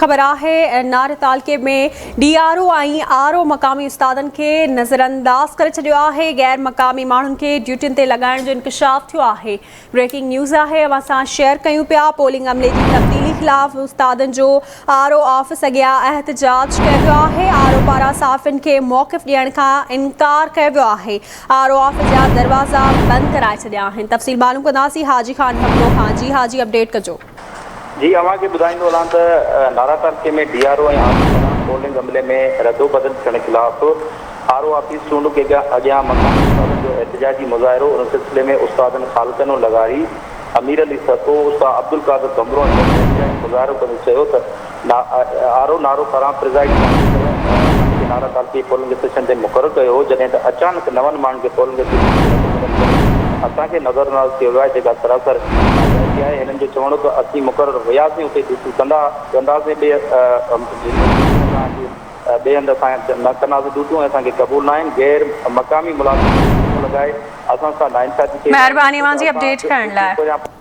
خبر آهي نار تعلقي ۾ D R O ۽ R O مقامي استادن کي نظرانداز ڪري ڇڏيو آهي غير مقامي ماڻهن کي ڊيوٽين تي لڳائڻ جو انڪشاف ٿيو آهي بريڪنگ نيوز آهي اوهان سان شيئر ڪيون پيا پولنگ عملي جي تبديلي خلاف استادن جو آر او آفيس اڳيان احتجاج ڪيو ويو آهي آر او پاران صحافين کي موقف ڏيڻ کان انڪار ڪيو ويو آهي آر او آفيس جا دروازا بند ڪرائي ڇڏيا آهن تفصيل معلوم ڪنداسين حاجي خان ڀنگرو کان جي حاجي اپڊيٽ ڪجو. جي اوهان کي ٻڌائيندو هلان ته نارا تعلقي ۾ D R O ۽ R O پاران پولنگ عملي ۾ ردوبدل ٿيڻ خلاف آر او آفيس چونڊڪ اڳيان مقامي استادن جو احتجاجي مظاهرو ان سلسلي ۾ استادن خالقنو لغاري، امير علي سهتو، استاد عبدالقادر ڀنڀرو ۽ ٻين احتجاجي مظاهرو ڪندي چيو ته آر او نارو پاران پرزائيڊنگ آفيسر کي نارا تعلقي پولنگ اسٽيشن تي مقرر ڪيو هو جڏهن ته اچانڪ نون ماڻهن کي پولنگ اسٽيشن تي ردوبدل ڪري اسان کي نظرانداز ڪيو ويو آهي جيڪا سراسر ناجائزي آهي هنن جو چوڻ هو ته اسين مقرر هياسين اتي ڊيوٽيون ڪندا ڪنداسين ٻئي ٻئي هنڌ اسان نه ڪنداسين ڊيوٽيون ۽ اسان کي قبول ناهن غير مقامي ملازمن کي ڊيوٽيون لڳائي اسان سان ناانصافي ڪئي وئي آهي مهرباني اوهان جي اپڊيٽ ڪرڻ لاء.